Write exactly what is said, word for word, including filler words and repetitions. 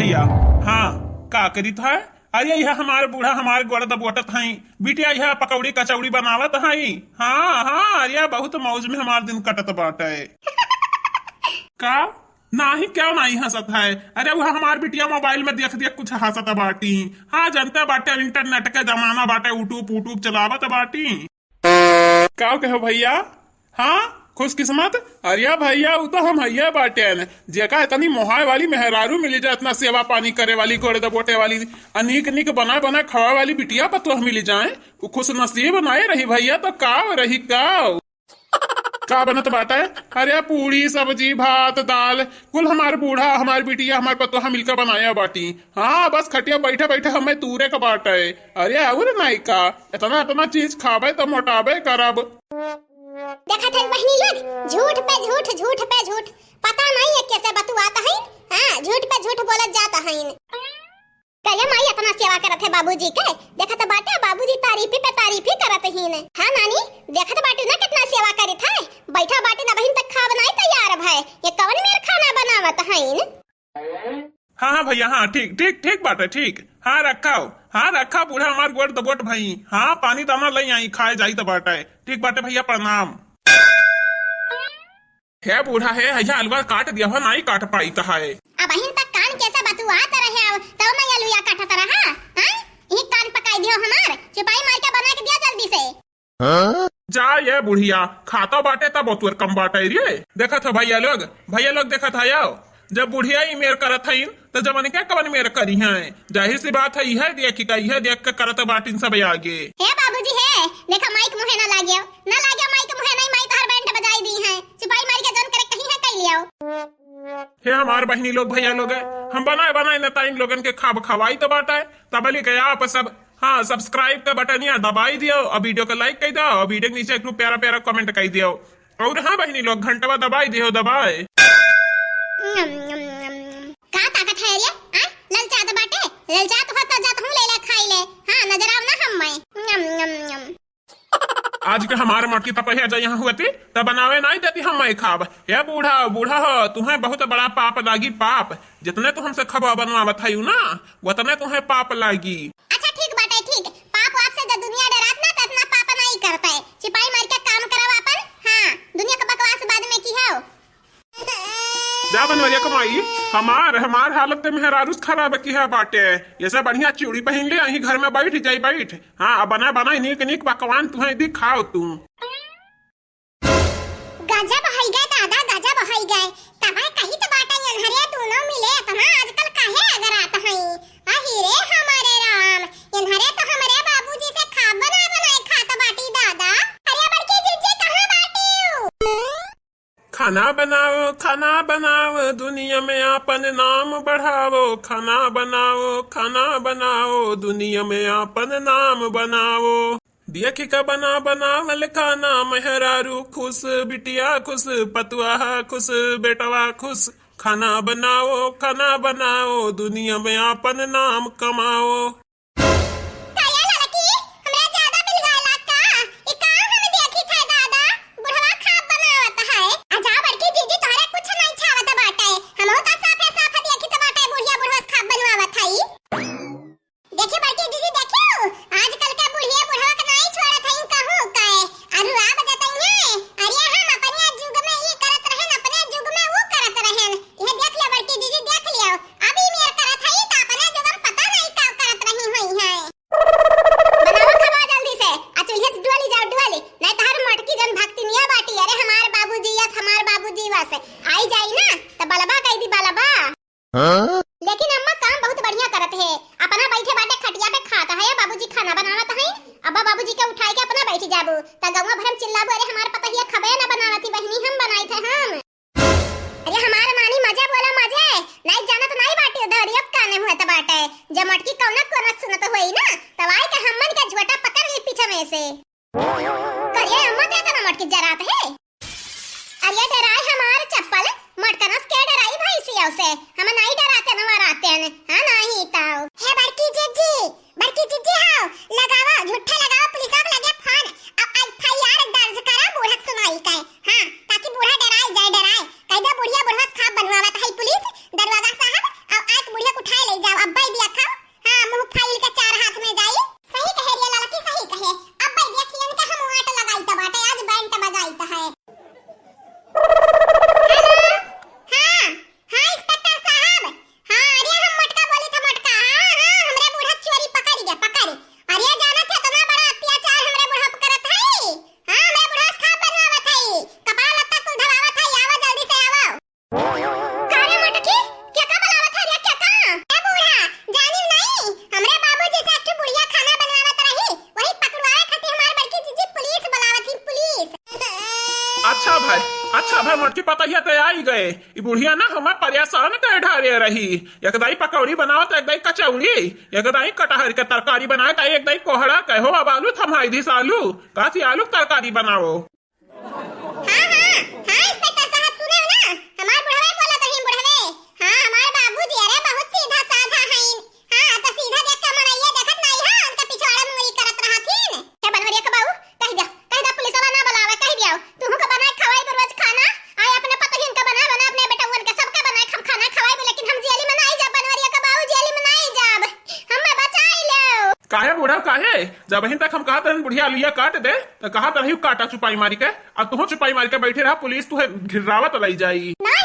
या, हाँ, का करित है? अरे, यह हमार बूढ़ा हमार गोड़ दबोटत हई। बिटिया, यह पकौड़ी कचौड़ी बनावत हई। हाँ, हाँ, अरे, बहुत मौज में हमार दिन कटत बाटे। का? नाही, क्या नाही हंसत है? अरे, वह हमार बिटिया मोबाइल में देख देख कुछ हंसत बाटी। हाँ, जनता बाटे, अब इंटरनेट के जमाना बाटे, YouTube, YouTube चलावत बाटी। का कहो भैया? हाँ, खुशकिस्मत? अरे भैया, उ तो हम हइये बाटेन, जेका इतनी मोहाय वाली मेहरारू मिली जाए, इतना सेवा पानी करे वाली, गोड़ दबोटे वाली, आ नीक नीक बना बना खवाए वाली बिटिया पतोह मिली जाए, उ खुश नसीब नाय रही भैया, तो का रही का? का बनत बाटे? अरे पूड़ी, सब्जी, भात, दाल, कुल हमार बूढ़ा, हमार बिटिया, हमार पतोहा मिलकर बनाया बाटी। हाँ, बस खटिया बैठे बैठे हमें तूरे का बाटे। अरे और नाई का, इतना इतना चीज खाबे तो मोटाबे करब। देखत है बहिनी लोग, झूठ पे झूठ, झूठ पे झूठ, पता नहीं ये कैसे बतुआत है। हाँ, झूठ पे झूठ बोलत जात है। कहे माई इतना सेवा करत है बाबूजी के, देखत बाटे बाबूजी तारीफी पे तारीफी करत हीन। हाँ नानी, देखत बाटे ना कितना सेवा करित है, बैठा बाटे ना बहिन तक खाब नाई तैयार भय, ये कवन मेर खाना बनावत हईन? हाँ, हाँ भैया, हाँ, ठीक, ठीक, ठीक बाटे, ठीक। हाँ, रखाओ, हाँ, रखा बूढ़ा हमार गोड़ दबोट भई। हाँ, पानी दाना लई आई, खाए जाई त बाटे। ठीक बाटे भैया, प्रणाम। हे बूढ़ा, हे, हैया अलवा काट दिया हो, नाई काट पाइत है। अबहिन तक कान कैसे बतुआत रहे हो, तब मैं अलुया काटत रहा, हाँ? यही कान पकाई दियो हमार, चुपाई मार के बना के दिया जल्दी से। हाँ? जा ये बुढ़िया, खातो बाटे तब तोर कम बाटे रे। देखत हो भैया लोग, भैया लोग देखत है आओ, जब बुढ़िया ई मेर करत हईन, त जवन के कवन मेर करी हैं? जाहिर सी बात है, इहे देखी का, इहे देख के करत बाटिन सब आगे। हे बाबूजी हे, देखा माइक मुहे ना लाग्यो, ना लाग्यो माइक मुहे, नहीं माई तोहर बैंड बजाई दी है। चुपाई मार के जौन करे कहीं है कह लियो। हे हमार बहिनी लोग, भैया लोग, हम बनाए बनाए नेता इन लोगन के खाब खवाई तो बाटे, तबली के आप सब, हाँ, subscribe का बटनिया दबाई दियो और video को like कर दो और video के नीचे एक ठो प्यारा प्यारा comment कर दियो। और हाँ बहिनी लोग, घंटवा दबाई दियो, दबाए। का ताकत है रे? आ? ललचात बाटे? ललचात हो त जात हूँ ले ले खाई ले। हाँ, नजर आव ना हम मैं। आज के हमार मोटकी पपहिया जब यहाँ हुअती, तब बनावे नाई देती हम मैं खाब। ए बूढ़ा, बूढ़ा हो, तुम्हें बहुत बड़ा पाप लागी, पाप। जितने तू हमसे खबा बनवावत है ना, उतने तुम्हें पाप लागी। अच्छा ठीक बाटे, ठीक। पाप वाप से जब दुनिया डरात ना, त इतना पाप नाई करते। सिपाही मार के काम करब अपन। हाँ, दुनिया का बकवास बाद में की हो। जा बनवरिया कमाई, हमार, हमार हालत ते मेहरारूस खराब किहा बाटे। ये सब बढ़िया चूड़ी पहिन ले, अहीं घर में बैठ जाई, बैठ। हाँ, अब बना, बना नीक, नीक पकवान तुहें दी, खाओ तू। गजब होइ गए दादा, गजब होइ गए। तबे कही तो बाटे, एन्हरे दोनों मिले इतना आजकल काहे अगरात हई? अही रे हमारे राम, एन्हरे तो हमरे बाबूजी से खाब बना बनाए खात बाटी दादा। अरे बड़की जिज्जी कहाँ बाटी? खाना बनाओ, खाना बनाओ, दुनिया में आपन नाम बढ़ाओ। खाना बनाओ, खाना बनाओ, दुनिया में आपन नाम बनाओ। देखि का बना बनावल खाना, मेहरारू खुश, बिटिया खुश, पतुआ खुश, बेटवा खुश। खाना बनाओ, खाना बनाओ, दुनिया में आपन नाम कमाओ। का ये लड़की हमरा ज्यादा बिलगाला का? ई का हम देखी थे दादा? बुढ़वा खाब बनावत है। आ जा बड़की जीजी, तोहरे कुछ नहीं छावत बाटे। हमहू तो साफे साफ देखी तो बाटे, बुढ़िया बुढ़वा खाब बनवावत है। देखी बड़की जीजी, देखियो, आजकल के बुढ़िया बुढ़वा के नहीं छोड़त है, कहूँ कहे। अरु आप जतइए, अरे हम अपने युग में ये करत रहन, अपने युग में वो करत रहन। ये देख ले बड़की जीजी, देख लियो। अभी मेर करत हई, त अपने जुगम पता नहीं का करत रही हुई हैं। बनावा खावा जल्दी से, आ चूल्हे से डुआली जाओ, डुआली। नहीं तो हर मोटकी जन भक्तिनिया बाटी, अरे हमार बाबूजी यस, हमार बाबूजी वस। आई जाई ना, त बलबा कह दी बलबा। हाँ? लेकिन अम्मा काम बहुत बढ़िया करत है, अपना बैठे बाटे खटिया पे खात है, बाबूजी खाना बनावत है। अब्बा बाबूजी के उठाए के अपना बैठ जाबू, त गौवा भरम चिल्लाबू, अरे हमार पतहिया खबे ना बनावती बहिनी, हम बनाई थे हम। अरे हमार नानी मजे बोला मजे, नाई जानत नाई बाटी दहरियो काने हुए त बाटे। जब मटकी कौना कोना सुनत होई ना, तब आई के हमन के झोटा पकड़ ली पीछे में से। करिए अम्मा ते तना मटकी जरात है। अरे डराई हमार चप्पल, मटकनस के डराई भैंसियों से, हम नाई डराते न वराते न, हाँ नाई ताऊ। हे बड़की जिज्जी, बड़की जिज्जी हाव, लगावा, झूठे लगावा पुलिस के लगे फोन, अब एफ आई आर दर्ज करा बूढ़ा सुनाई के, हाँ, ताकि बूढ़ा डराए जाए, डराए, कह दे बुढ़िया बुढ़वा खाब बनवावत है पुलिस, दरोगा साहब, अब आके बुढ़िया को उठाए कहिया ते आई गए, ई बुढ़िया ना हमें परेशान कर ढारे रही। एक दाई पकौड़ी बनाओ तो एक दाई कचौड़ी, एक दाई कटहर के तरकारी बनाओ तो एक दाई कोहड़ा के। हो अब आलू थमाई दिस आलू, कहती आलू के तरकारी बनाओ। हाँ, हाँ, हाँ, इंस्पेक्टर साहब, सुने हो ना? हमार बुढ़वे बोलत रही, बुढ़वे। हाँ, हमार बाबूजी, अरे, बहुत सीधा साधा हईन। हाँ, तो सीधा देख के मनइया देखत नाई है, उनके पिछवाड़ा मुंगरी करत रहथिन। हे बनवरिया के बाऊ, कह दे, कह दे, पुलिस वाला ना बुलावे, कह दिया। तुहू के बनाए खवाई रोज खाना, आए अपने पतोहियन के बनाए, बनाए अपने बेटउअन के, सबके बनाए हम खाना खवाई, लेकिन हम जेल में नाई जाब, बनवरिया के बाऊ, जेल में नाई जाब। हमें बचाई लो। काहे बूढ़ा, काहे? जबहिन तक हम कहत रहन बुढ़िया लुइया काट दे, त कहत रही काटा चुपाई मारी के, अब तुहू चुपाई मारी के बैठे रहा, पुलिस तुहे घिर्रावत लई जाई। नाई